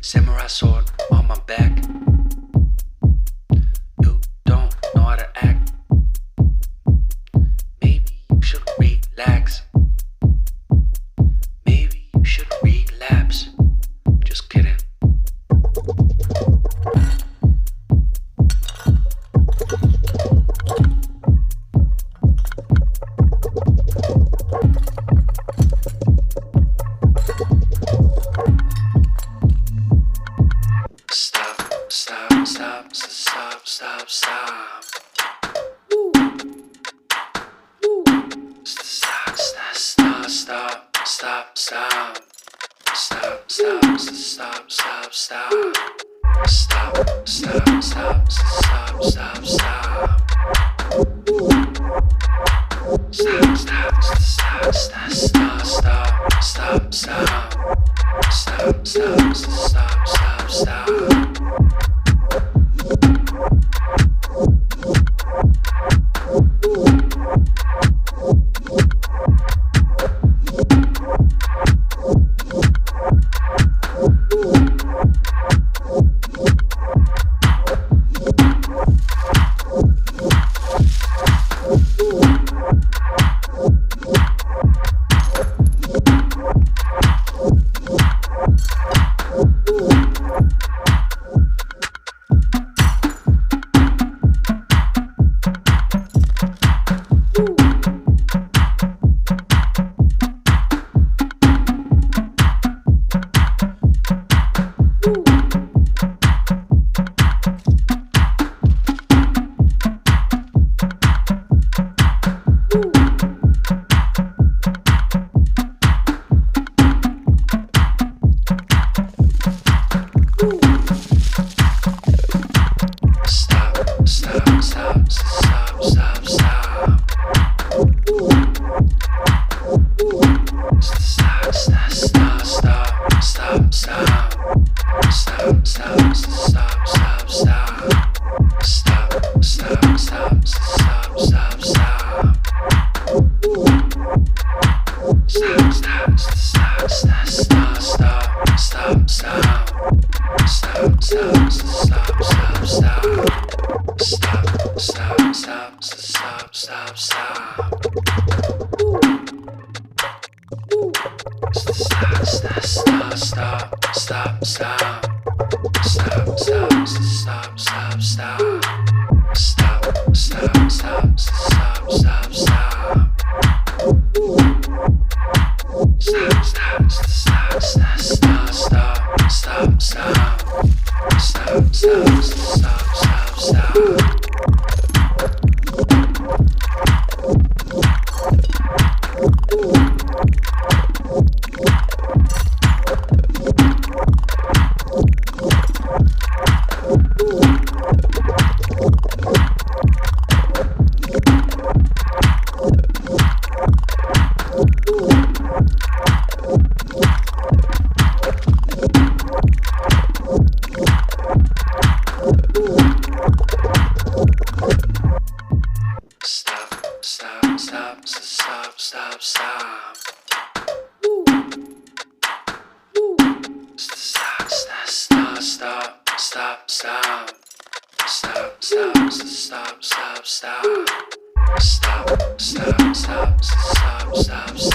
Samurai sword on my back. You don't know how to act. Maybe you should relax. Maybe you should relapse. Just kidding. Stop, stop, stop, stop, stop, stop. Stop, stop, stop, stop, stop, stop. Stop, stop, stop, stop, stop. Stop, stop, stop, stop, stop, stop. Stop, stop, stop, stop, stop, stop, stop. Stop, stop, stop, stop, stop. Stop, stop, stop, stop, stop, stop. Stop, stop, stop, stop, stop, stop. Stop, stop, stop, stop, stop. Stop, stop, stop, stop, stop, stop. Stop, stop, stop, stop, stop, stop, stop. Stop, stop, stop, stop, stop. Stop, stop, stop, stop, stop, stop. Stop, stop, stop, stop, stop. Stop, stop, stop, stop, stop. Stop, stop, stop, stop, stop, stop. Stop, stop, stop, stop, stop, stop, stop, stop. Stop, stop, stop, stop, stop. Stop, stop, stop, stop, stop, stop. Stop, stop, stop, stop, stop, stop. Stop, stop, stop, stop, stop. Stop, stop, stop, stop, stop, stop.